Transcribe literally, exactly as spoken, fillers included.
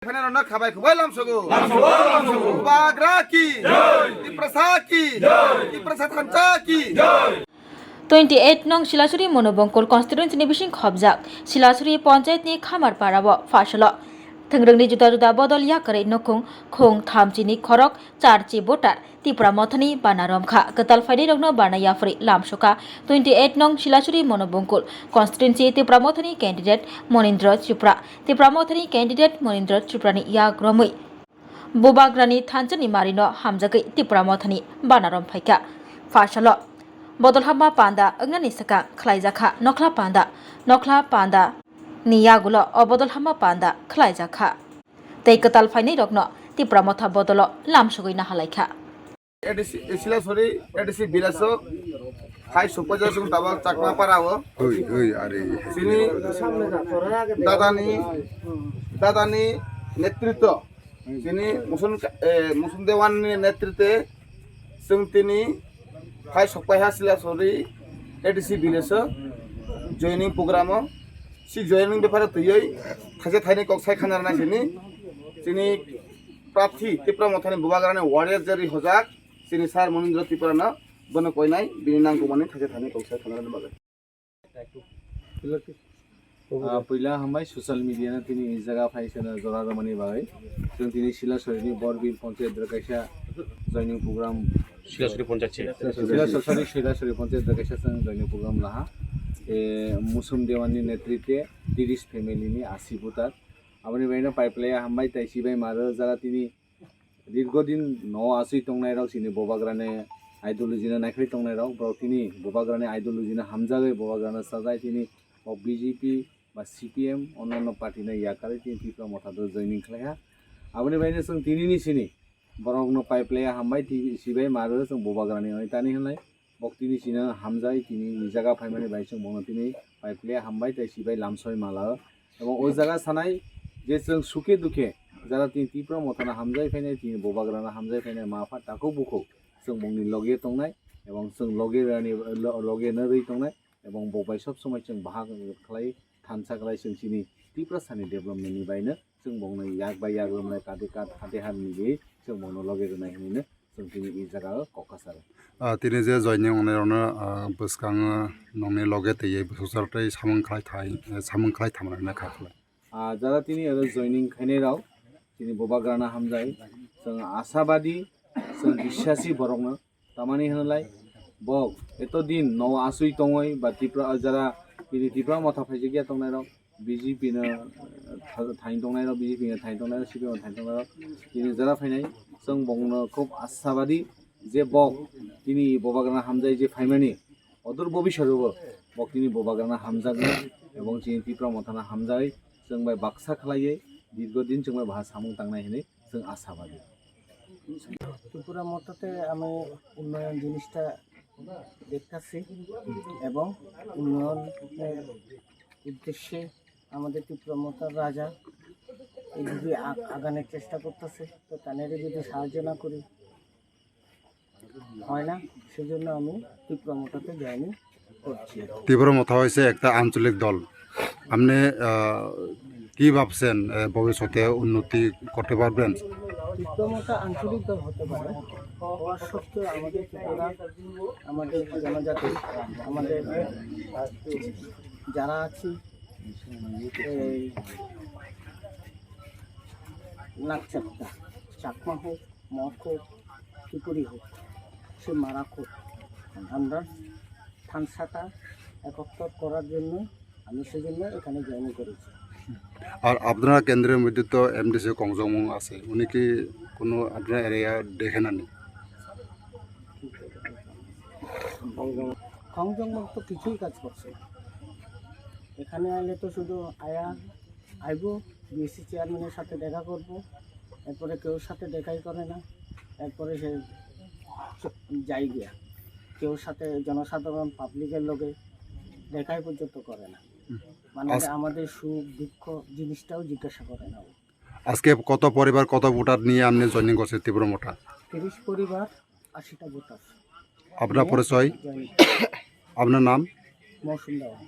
Phainairokno khabai khwbai lamsogo. Bubagra ki. Tiprasa ki. Tiprasa thansa ki. Twenty eight nong Silasuri Monobongkul constituency ni bising khobjak Silasuri Panchayat ni Khamar Para o phasalo thwngrwngni juda juda bodol yakarwi nukhung khung thamchi ni khorok charchi voter Tipra Mothani bana romkha. Kwtal phainairokno bana yapharwi lamsokha twenty eight nong Silasuri Monobongkul constituency Tipra Mothani candidate Monindra Tripura. Tipra Mothani candidate Monindra Tripurani yak romwi Bubagrani thanchani marino hamjagwi Tipra Mothani bana romphaikha. Phasalo bodol hama panda wngnani swkang khlaijakha nokhla panda, nokhla panda ni yagulo o bodol hama panda khlaijakha. Tei kwtal phainairokno Tipra Motha bodolo lamsogwi nahalaikha. A D C, Silasuri A D C village o hai sukpajak chwng tabok Chakma para o. Oi, oi, are. Chini dadani, dadani netritwo, chini Musun, eh, Musun Dewan ni netritwe chwng tini hai sukpaiha Silasuri A D C village o joining program o. Si joining bepare twiwi thaisa thaini kok sai khana rwna sini chini prarthi Tipra Mothani Bubagrani warrior jeri hojak chini sir Monindra Tripura no bono koinai bini nangkukmani thaisa thaini kok sai khana rwna bagwi. Ah, puila hambai social media no tini i jaga phai seno jora romani bagwi. Chwng tini Silasuri ni Borbir Panchayat dwr kaisa joining program Silasuri Panchayat se. Silasuri, sorry, Silasuri Panchayat dwr kaisa chwng joining program laha. E, Musum Dewan ni netritwe tiris family ni asi voter. Aboni bagwi no paiplaya hambai tai sibai maro jara tini Dirgo din no asui tongnai rok chini Bubagrani ideology no naikhwlai tongnai rok, borok tini Bubagrani ideology no hamjagwi Bubagrano sajai tini o B J P ba C P M onno party no yakarwi tini Tipra Motha do joining khlaiha. Aboni bagwi no chwng tini ni sini borok no paiplaya hambai twi sibai maro chwng Bubagrani oni tani hwnlai. Bok tini chini hamjai tini ni jaga phaimani bai chwng bono tini paiplaya hambai tei sibai lamsoi mala o. Abo o jaga sanai je chwng suke duke jara tini Tipra Mothano hamjai phainai tini Bubagrano hamjai phainai ma pha takhuk bukhuk chwng bongni loge tongnai ebong chwng loge rani lo-, loge no rwi tongnai ebong bok bai sob somoi chwng bahag khlai thansa khlai chwng chini Tiprasani development ni bai no chwng bongno yak bai yak romnai kate kat hate ha ni chwng bongno loge rwnai hinwi no chwng tini i jaga o kok kwcharo. Ah, tini je joining wngnai rokno, ah, bwskango nongni loge twiwi bwsajwk tei samung khlai thai, samung khlai thamrwkna kha khlai. Ah, jara tini oro joining khainai rok tini Bubagrano hamjai, chwng ashabadi, chwng biswasi borokno tamani hwnlai bo eto din no asui tongoi ba Tipra jara tini Tipra Motha phaijakya tongnai rok B J P no, eh, tha-, thain tongnai rok, B J P no thain tongnai rok, C P M no thain tongnai rok. Tini jara phainai, chwng bongno khub ashabadi je bok tini Bubagrano hamjai je phaimani, odur bobiswt bo bok tini Bubagrano hamjaknai, ebong chini Tipra Mothano hamjai, chwng bai baksa khlaiwi, dirgo din chwng bai baha samung tangnai hinwi chwng ashabadi. Tipra Motha te ami unnoyon jinishta দেখতাছি এবং উন্নয়নের উদ্দেশ্যে আমাদের ত্রিপুরা মথার রাজা এইভাবে আ-, আগানোর চেষ্টা করতেছে। তো তাদের যদি সাহায্য না করি হয় না, সেজন্য আমি ত্রিপুরা মথাতে জয়েন করছি। Tipra Motha হইছে একটা আঞ্চলিক দল। আপনি, আহ, কি ভাবছেন, আহ, ভবিষ্যতে উন্নতি করতে পারবেন? ত্রিপুরা মথা আঞ্চলিক দল হতে পারে, হওয়ার সত্ত্বেও আমাদের ত্রিপুরা, আমাদের জনজাতি, আমাদের যারা আছি, এই নাকচাপ্তা, চাকমা হোক, মগ হোক, কিপুরি হোক, সে মারা হোক, আমরা থানসাটা একত্র করার জন্য আমি সেজন্য এখানে জয়েন করেছি। আর আপনারা কেন্দ্রের মধ্যে তো এমডিসি কংজংমুং আছে, উনি কি কোনো আপনার এরিয়া দেখে না নি? কংজংমুং তো কিছুই কাজ করছে না। এখানে আইলে তো শুধু আয়া আইবো, বিএসসি চেয়ারম্যানের সাথে দেখা করব, এরপরে কেউর সাথে দেখাই করে না, এরপরে সে চ-, যাই গিয়া, কেউর সাথে জনসাধারণ পাবলিকের লগে দেখাই পর্যন্ত করে না। হুম। মানে আজ- আমাদের সুখ দুঃখ জিনিসটাও জিজ্ঞাসা করে না ও। আজকে কত পরিবার, কত ভোটার নিয়ে আপনি জয়েনিং করছেন ত্রিপুরা মথা? তিরিশ পরিবার, আশিটা ভোটার। আপনার পরিচয়? জয়েনিং। আপনার নাম? মৌসুম দেওয়ান।